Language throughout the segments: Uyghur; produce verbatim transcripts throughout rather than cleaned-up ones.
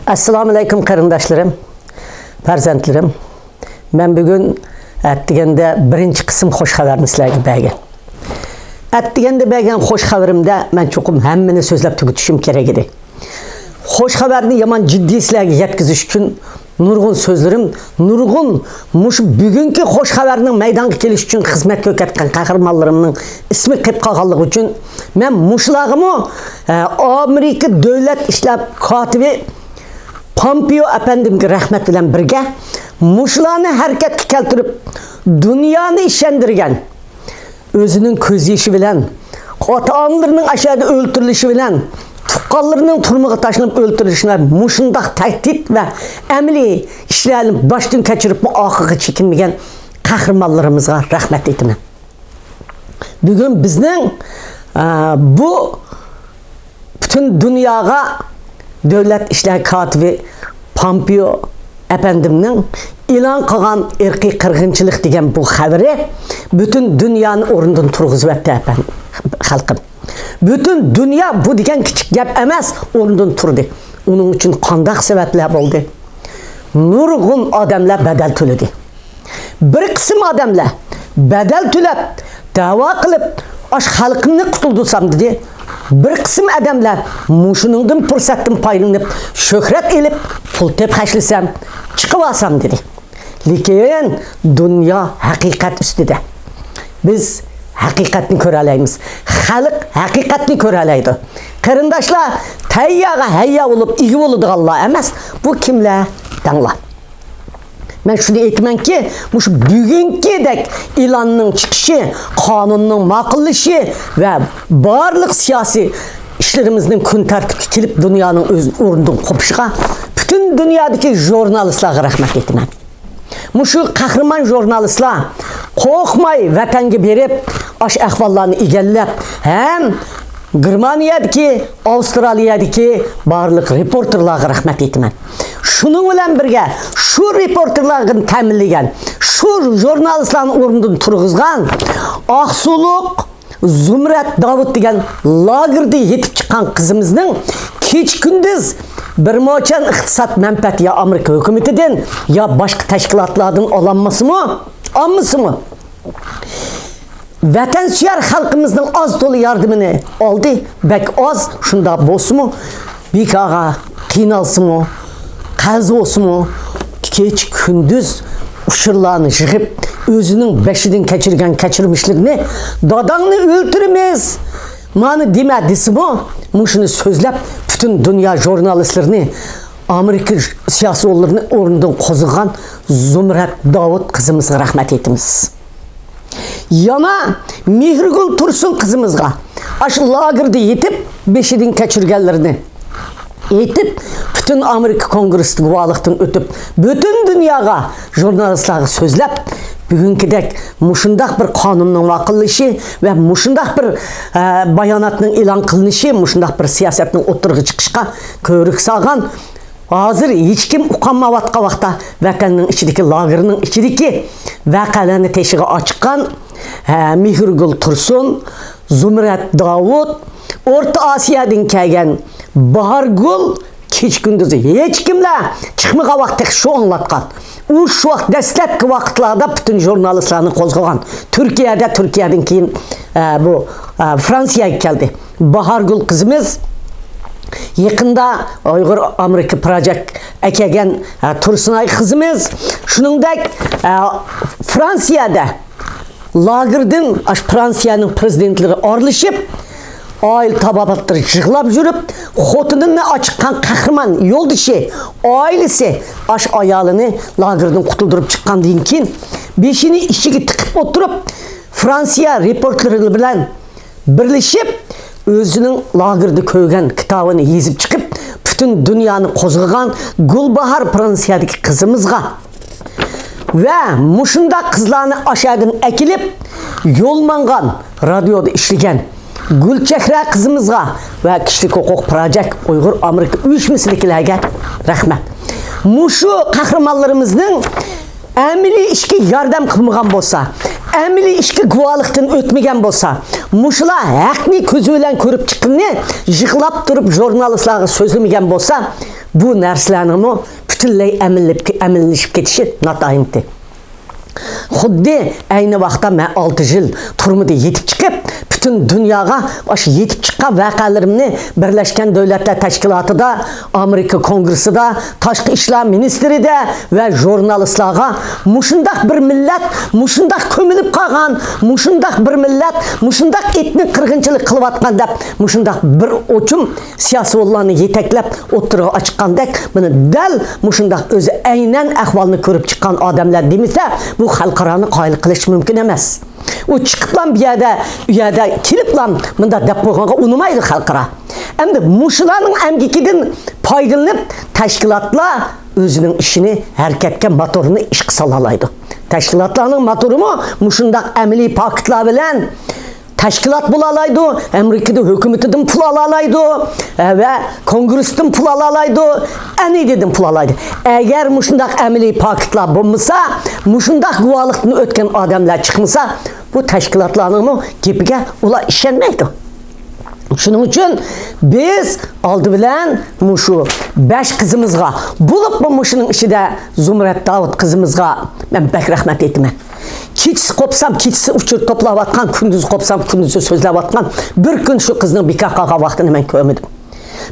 ئەسسالامۇئەلەيكۇم قېرىنداشلىرىم، پەرزەنتلىرىم. مەن بۈگۈن ئەتىگەندە بىرىنچى قىسىم خوش خەۋەرنى سىلەرگە بەرگەن. ئەتىگەندە بەرگەن خوش خەۋىرىمدە مەن چوقۇم ھەممىنى سۆزلەپ تۈگىتىشىم كېرەك ئىدى. خوش خەۋەرنى يامان جىددىي سىلەرگە يەتكۈزۈش ئۈچۈن نۇرغۇن سۆزلىرىم، نۇرغۇن مۇشۇ بۈگۈنكى خوش خەۋەرنىڭ مەيدانغا كېلىشى ئۈچۈن خىزمەت كۆرسەتكەن قەھرىمانلىرىمنىڭ ئىسمى قېلىپ قالغانلىقى ئۈچۈن مەن مۇشۇلارغىمۇ، ئە، ئامېرىكا دۆلەت ئىشلار كاتىپى پامپېئو ئەپەندىمگە رەھمەت بىلەن بىرگە، مۇشۇلارنى ھەرىكەتكە كەلتۈرۈپ، دۇنيانى ئىشەندۈرگەن، ئۆزىنىڭ كۆز يېشى بىلەن، ئاتا-ئانىلىرىنىڭ ئاشۇ يەردە ئۆلتۈرۈلۈشى بىلەن، تۇغقانلىرىنىڭ تۈرمىگە تاشلىنىپ ئۆلتۈرۈلۈشى بىلەن مۇشۇنداق تەھدىت ۋە ئەمەلىي ئىشلارنى باشتىن كەچۈرۈپمۇ ئاخىرغا چېكىنمىگەن قەھرىمانلىرىمىزغا رەھمەت ئېيتىمەن. بۈگۈن بىزنىڭ، ئە، بۇ پۈتۈن دۇنياغا دۆلەت ئىشلار كاتىپى پامپېئو ئەپەندىمنىڭ ئېلان قىلغان ئىرقىي قىرغىنچىلىق دېگەن بۇ خەۋىرى پۈتۈن دۇنيانى ئورنىدىن تۇرغۇزۇۋەتتى، ئەپەندىم، خەلقىم. پۈتۈن دۇنيا بۇ دېگەن كىچىك گەپ ئەمەس، ئورنىدىن تۇردى. ئۇنىڭ ئۈچۈن قانداق سەۋەبلەر بولدى؟ نۇرغۇن ئادەملەر بەدەل تۆلىدى. بىر قىسىم ئادەملەر بەدەل تۆلەپ، دەۋا قىلىپ، ئاش خەلقىمنى قۇتۇلدۇرسام دېدى. بىر قىسىم ئادەملەر مۇشۇنىڭدىن پۇرسەتتىن پايدىلىنىپ، شۆھرەت ئېلىپ، پۇل تېپىپ خەجلىسەم، چىقىۋالسام دېدى. لېكىن دۇنيا ھەقىقەت ئۈستىدە. بىز ھەقىقەتنى كۆرەلەيمىز. خەلق ھەقىقەتنى كۆرەلەيدۇ. قېرىنداشلار، تەييارغا ھەييار بولۇپ ئىگە بولىدىغانلار ئەمەس. بۇ كىملەر؟ دەڭلار. مەن شۇنى ئېيتىمەنكى، مۇشۇ بۈگۈنكىدەك ئېلاننىڭ چىقىشى، قانۇننىڭ ماقۇللىشى ۋە بارلىق سىياسىي ئىشلىرىمىزنىڭ كۈن تەرتىپكە كېلىپ، دۇنيانىڭ ئۆز ئورنىدىن قوپۇشىغا پۈتۈن دۇنيادىكى ژۇرنالىستلارغا رەھمەت ئېيتىمەن. مۇشۇ قەھرىمان ژۇرنالىستلار قورقماي ۋەتەنگە بېرىپ، ئاش ئەھۋاللارنى ئىگىلەپ، ھەم گېرمانىيەدىكى، ئاۋسترالىيەدىكى بارلىق رېپورتېرلارغا رەھمەت ئېيتىمەن. شۇنىڭ بىلەن بىرگە، شۇ رېپورتېرلارنى تەمىنلىگەن، شۇ ژۇرنالىستلارنى ئورنىدىن تۇرغۇزغان ئاقسۇلۇق زۇمرەت داۋۇت دېگەن لاگېردا يېتىپ چىققان قىزىمىزنىڭ كېچە-كۈندۈز بىر موچەن ئىقتىساد مەنپەئەت يا ئامېرىكا ھۆكۈمىتىدىن، يا باشقا تەشكىلاتلاردىن ئالالمىسىمۇ، ئالمىسىمۇ، ۋەتەنسۆيەر خەلقىمىزنىڭ ئاز-تولا ياردىمىنى ئالدى، بەك ئاز، شۇنداق بولسىمۇ، بىكارغا قىينالسىمۇ، قەرز بولسىمۇ، كېچە-كۈندۈز ئۇچۇرلارنى يىغىپ، ئۆزىنىڭ بېشىدىن كەچۈرگەن كەچۈرمىشلىرىنى، «داداڭنى ئۆلتۈرىمىز، مانا دېمە» دېسىمۇ، مۇشۇنى سۆزلەپ، پۈتۈن دۇنيا ژۇرنالىستلىرىنى ئامېرىكا سىياسىيونلىرىنى ئورنىدىن قوزغىغان زۇمرەت داۋۇت قىزىمىزغا رەھمەت ئېيتىمىز. يەنە مېھرىگۈل تۇرسۇن قىزىمىزغا، ئاشۇ لاگېردا يېتىپ، بېشىدىن كەچۈرگەنلىرىنى ئېيتىپ، پۈتۈن ئامېرىكا كونگرېسسىدا گۇۋاھلىقتىن ئۆتۈپ، پۈتۈن دۇنياغا، ژۇرنالىستلارغا سۆزلەپ، بۈگۈنكىدەك مۇشۇنداق بىر قانۇننىڭ ماقۇللىشى ۋە مۇشۇنداق بىر، ئە، باياناتنىڭ ئېلان قىلىنىشى، مۇشۇنداق بىر سىياسەتنىڭ ئوتتۇرىغا چىقىشىغا كۆۋرۈك سالغان، ھازىر ھېچكىم ئۇقالمايۋاتقان ۋاقىتتا ۋەتەننىڭ ئىچىدىكى، لاگېرنىڭ ئىچىدىكى ۋەقەلەرنى تېشىغا ئاچىققان، ھە، مېھرىگۈل تۇرسۇن، زۇمرەت داۋۇت، ئورتا ئاسىيادىن كەلگەن باھارگۈل، كېچە-كۈندۈز ھېچكىملەر چىقمىغان ۋاقىت تېخى شۇ ئاڭلاتقان. ئۇ شۇ ۋاقىت دەسلەپكى ۋاقىتلاردا پۈتۈن ژۇرنالىستلارنى قوزغىغان. تۈركىيەدە، تۈركىيەدىن كېيىن، ئە، بۇ، ئە، فرانسىيەگە كەلدى. باھارگۈل قىزىمىز يېقىندا ئۇيغۇر ئامېرىكا پروجېكت ئەكەلگەن، ئە، تۇرسۇنئاي قىزىمىز، شۇنىڭدەك، ئە، فرانسىيەدە لاگېردىن ئاش فرانسىيەنىڭ پرېزىدېنتلىرى ئارىلىشىپ، ئائىلە تابابەتلىرى يىغلاپ يۈرۈپ، خوتۇنىنى ئاچىققان قەھرىمان يولدىشى، ئائىلىسى، ئاش ئايالىنى لاگېردىن قۇتۇلدۇرۇپ چىققاندىن كېيىن، بېشىنى ئىچىگە تىقىپ ئولتۇرۇپ، فرانسىيە رېپورتېرلىرى بىلەن بىرلىشىپ، ئۆزىنىڭ لاگېردا كۆرگەن كىتابىنى يېزىپ چىقىپ، پۈتۈن دۇنيانى قوزغىغان گۈلباھار فرانسىيەدىكى قىزىمىزغا ۋە مۇشۇنداق قىزلارنى ئاشەدىن ئەكېلىپ، يول ماڭغان، رادىيودا ئىشلىگەن گۈلچېھرە قىزىمىزغا ۋە كىشىلىك ھوقۇق پروجېكت ئۇيغۇر ئامېرىكا ئۇيۇشمىسىدىكىلەرگە رەھمەت. مۇشۇ قەھرىمانلىرىمىزنىڭ ئەمەلىي ئىشقا ياردەم قىلمىغان بولسا، ئەمەلىي ئىشقا گۇۋاھلىقتىن ئۆتمىگەن بولسا، مۇشۇلار ھەقنى كۆزى بىلەن كۆرۈپ چىققىنىنى يىغلاپ تۇرۇپ ژۇرنالىستلارغا سۆزلىمىگەن بولسا، بۇ نەرسىلەرنىڭمۇ پۈتۈنلەي ئەمەللىشىپ كېتىشى ناتايىنتى. خۇددى ئەينى ۋاقىتتا مەن ئالتە يىل تۈرمىدە يېتىپ چىقىپ، پۈتۈن دۇنياغا ئاشۇ يېتىپ چىققان ۋەقەلىرىمنى بىرلەشكەن دۆلەتلەر تەشكىلاتىدا، ئامېرىكا كونگرېسسىدا، تاشقى ئىشلار مىنىستىرىدە ۋە ژۇرنالىستلارغا مۇشۇنداق بىر مىللەت، مۇشۇنداق كۆمۈلۈپ قالغان، مۇشۇنداق بىر مىللەت، مۇشۇنداق ئېتنىك قىرغىنچىلىق قىلىۋاتقان دەپ، مۇشۇنداق بىر ئوچۇم سىياسىيونلارنى يېتەكلەپ ئوتتۇرىغا چىققاندەك، مانا دەل مۇشۇنداق ئۆزى ئەينەن ئەھۋالنى كۆرۈپ چىققان ئادەملەر دېمىسە، بۇ خەلقئارانى قايىل قىلىش مۇمكىن ئەمەس. ئۇ چىقىپلا بۇ يەردە، ئۇ يەردە كېلىپلا مۇنداق دەپ قويغانغا ئۇنىمايدۇ خەلقئارا. ئەمدى مۇشۇلارنىڭ ئەمگىكىدىن پايدىلىنىپ، تەشكىلاتلار ئۆزىنىڭ ئىشىنى ھەرىكەتكە، موتورىنى ئىشقا سالالايدۇ. تەشكىلاتلارنىڭ موتورىمۇ مۇشۇنداق ئەمەلىي پاكىتلار بىلەن تەشكىلات بولالايدۇ، ئامېرىكىدا ھۆكۈمىتىدىن پۇل ئالالايدۇ، ئە، ۋە كونگرېستىن پۇل ئالالايدۇ، ئەنىدىدىن پۇل ئالالايدۇ. ئەگەر مۇشۇنداق ئەمەلىي پاكىتلار بولمىسا، مۇشۇنداق گۇۋاھلىقتىن ئۆتكەن ئادەملەر چىقمىسا، بۇ تەشكىلاتلارنىڭمۇ گېپىگە ئۇلار ئىشەنمەيدۇ. شۇنىڭ ئۈچۈن بىز ئالدى بىلەن مۇشۇ بەش قىزىمىزغا، بولۇپمۇ مۇشۇنىڭ ئىچىدە زۇمرەت داۋۇت قىزىمىزغا مەن بەك رەھمەت ئېيتىمەن. كېچىسى قوپسام، كېچىسى ئۇچۇر توپلاۋاتقان، كۈندۈزى قوپسام، كۈندۈزى سۆزلەۋاتقان، بىر كۈن شۇ قىزنىڭ بىكار قالغان ۋاقتىنى مەن كۆرمىدىم.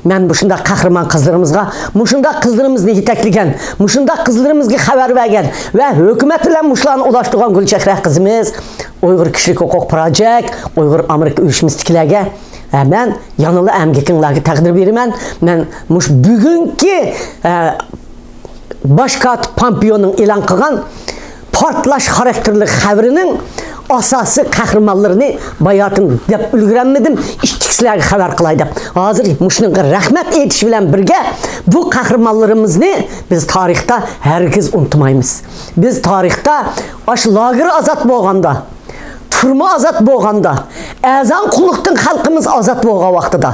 مەن مۇشۇنداق قەھرىمان قىزلىرىمىزغا، مۇشۇنداق قىزلىرىمىزنى يېتەكلىگەن، مۇشۇنداق قىزلىرىمىزگە خەۋەر بەرگەن ۋە ھۆكۈمەت بىلەن مۇشۇلارنى ئۇلاشتۇرغان گۈلچېھرە قىزىمىز، ئۇيغۇر كىشىلىك ھوقۇق پروجېكت، ئۇيغۇر ئامېرىكا ئۇيۇشمىسىدىكىلەرگە، ئە، مەن يەنىلا ئەمگىكىڭلارغا تەقدىر بېرىمەن. مەن مۇشۇ بۈگۈنكى، ئە، باش كاتىپ پامپېئونىڭ ئېلان قىلغان پارتلاش خاراكتېرلىك خەۋىرىنىڭ ئاساسىي قەھرىمانلىرىنى باياتىن دەپ ئۈلگۈرەلمىدىم، ئىككىسىلەرگە خەۋەر قىلاي دەپ. ھازىر مۇشۇنىڭغا رەھمەت ئېيتىش بىلەن بىرگە، بۇ قەھرىمانلىرىمىزنى بىز تارىختا ھەرگىز ئۇنتۇمايمىز. بىز تارىختا ئاشۇ لاگېر ئازاد بولغاندا، تۈرمە ئازاد بولغاندا، ئەرزان قۇللۇقتىن خەلقىمىز ئازاد بولغان ۋاقتىدا،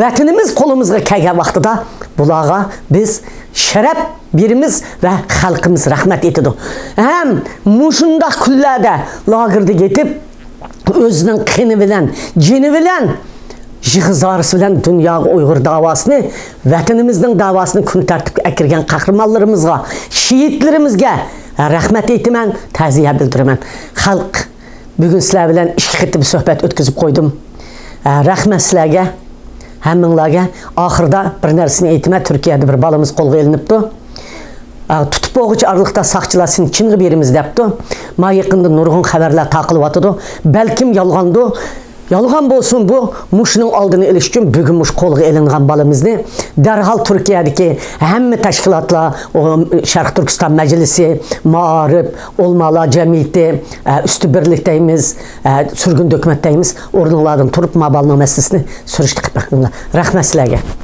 ۋەتىنىمىز قولىمىزغا كەلگەن ۋاقتىدا بۇلارغا بىز شەرەپ بېرىمىز ۋە خەلقىمىز رەھمەت ئېيتىدۇ. ھەم مۇشۇنداق كۈنلەردە لاگېردا يېتىپ، ئۆزىنىڭ قېنى بىلەن، جېنى بىلەن، يىغا زارىسى بىلەن دۇنياغا ئۇيغۇر داۋاسىنى، ۋەتىنىمىزنىڭ داۋاسىنى كۈن تەرتىپكە ئەكىرگەن قەھرىمانلىرىمىزغا، شېھىتلىرىمىزگە رەھمەت ئېيتىمەن، تەزىيە بىلدۈرىمەن. خەلق، بۈگۈن سىلەر بىلەن ئىككى قېتىم سۆھبەت ئۆتكۈزۈپ قويدۇم. ئە، رەھمەت سىلەرگە، ھەممىڭلارگە. ئاخىرىدا بىر نەرسىنى ئېيتىمەن، تۈركىيەدە بىر بالىمىز قولغا ئېلىنىپتۇ. ئە، تۇتۇپ بولغۇچە ئارىلىقتا ساقچىلار سېنى چىنغا بېرىمىز دەپتۇ. ما يېقىندا نۇرغۇن خەۋەرلەر تارقىلىۋاتىدۇ. بەلكىم يالغاندۇ. يالغان بولسۇن بۇ، مۇشۇنىڭ ئالدىنى ئېلىش ئۈچۈن بۈگۈن مۇشۇ قولغا ئېلىنغان بالىمىزنى دەرھال تۈركىيەدىكى ھەممە تەشكىلاتلار، ئۇ، شەرقىي تۈركىستان مەجلىسى، مائارىپ، ئۆلىمالار جەمئىيىتى، ئە، ئۈستى بىرلىك دەيمىز، ئە، سۈرگۈن ھۆكۈمەت دەيمىز، ئورنۇڭلاردىن تۇرۇپ، ما بالىنىڭ مەسىلىسىنى سۈرۈشتە قىلىپ بېقىڭلار. رەھمەت سىلەرگە.